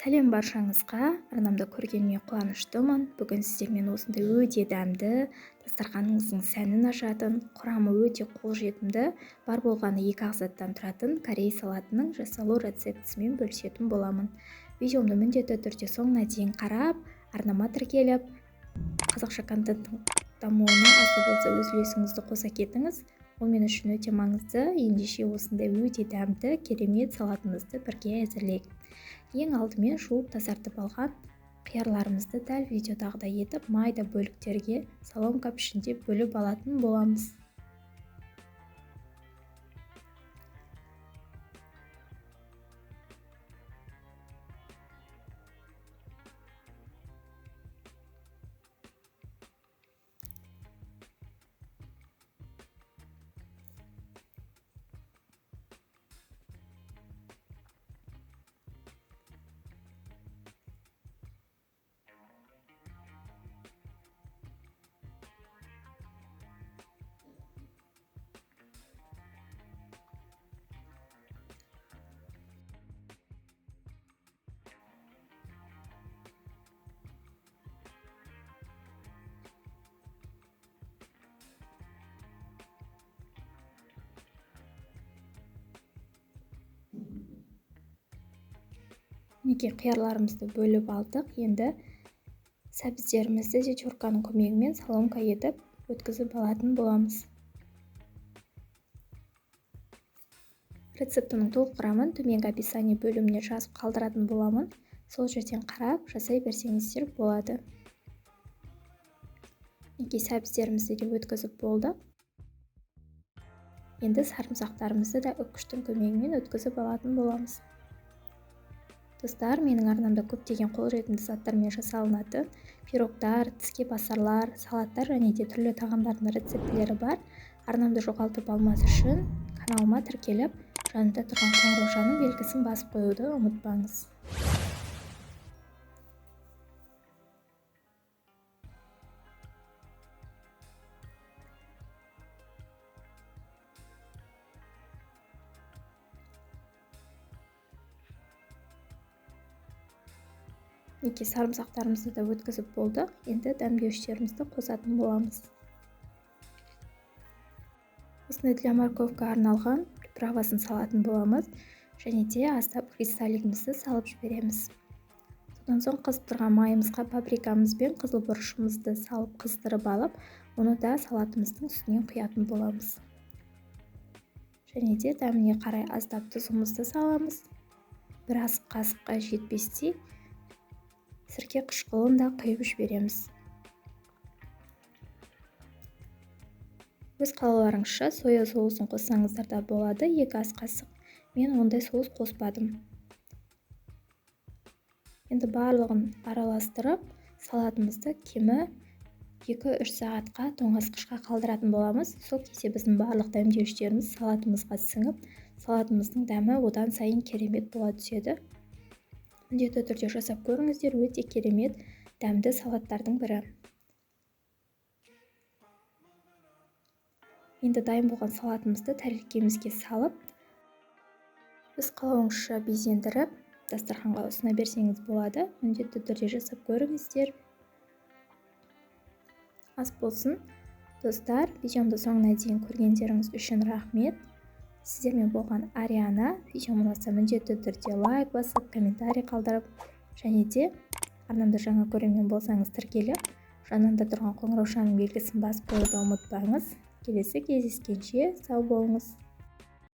Сәлем баршаңызға, арнамда көргеніме қуаныштымын. Бүгін сіздермен осындай өте дәмді, дастарханыңыздың сәнін ашатын, құрамы өте қолжетімді, бар болғаны екі ақ заттан тұратын корей салатының жасалу рецептісімен бөлісетін боламын. Видеомды міндетті түрде соңына дейін қарап, арнама тіркеліп, қазақша контенттің дамуына аз да болса өз үлесіңізді қоса кетіңіз. Ол мен үшін өте маңызды. Ендеше осындай өте дәмді, керемет салатымызды бірге әзірлейік. Ең алдымен жуып тазартып алған қиярларымызды дәл видеодағыдай етіп майда бөліктерге соломка пішінде бөліп алатын боламыз. Мінекей қиярларымызды бөліп алдық. Енді сәбіздерімізді де терканың көмегімен соломка етіп өткізіп алатын боламыз. Рецептінің толық құрамын төменгі описание бөліміне жазып қалдыратын боламын. Сол жерден қарап жасай берсеңіздер болады. Мінекей сәбіздерімізді де өткізіп болдық. Енді сарымсақтарымызды да үккіштің көмегімен өткізіп алатын боламыз. Достар, менің арнамда көптеген қолжетімді заттармен жасалынатын пирогтар, тіске басарлар, салаттар және де түрлі тағамдардың рецептілері бар. Арнамды жоғалтып алмас үшін каналыма тіркеліп, жанында тұрған қоңыраушаның белгісін басып қоюды ұмытпаңыз. Мінекей сарымсақтарымызды да өткізіп болдық. Енді дәмдеуіштерімізді қосатын боламыз. Осындай для морковка арналған приправасын салатын боламыз. Және де аздап хрусталигімізді салып жібереміз. Содан соң қызып тұрған майымызға паприкамыз бен қызыл бұрышымызды салып қыздырып алып, оны да салатымыздың үстінен құятын боламыз. Және де дәміне қарай аздап тұзымызды саламыз. Бір ас қасыққа жетпестей сірке қышқылын да құйып жібереміз. Өз қалауларыңызша соя соусын қоссаңыздар да болады, 2 ас қасық. Мен ондай соус қоспадым. Енді барлығын араластырып, салатымызды кемі 2-3 сағатқа тоңазытқышқа қалдыратын боламыз. Сол кезде біздің барлық дәмдеуіштеріміз салатымызға сіңіп, салатымыздың дәмі одан сайын керемет бола түседі. Міндетті түрде жасап көріңіздер, өте керемет дәмді салаттардың бірі. Енді дайын болған салатымызды тәрелкемізге салып, өз қалауыңызша безендіріп, дастарханға ұсына берсеңіз болады. Міндетті түрде жасап көріңіздер. Ас болсын. Достар, видеомды соңына дейін көргендеріңіз үшін рахмет. Сіздермен болған Ариана. Видеом ұнаса міндетті түрде лайк басып, комментарий қалдырып, және де арнамда жаңа көрермен болсаңыз тіркеліп, жанында тұрған қоңыраушаның белгісін басып қоюды ұмытпаңыз. Келесі кездескенше сау болыңыз.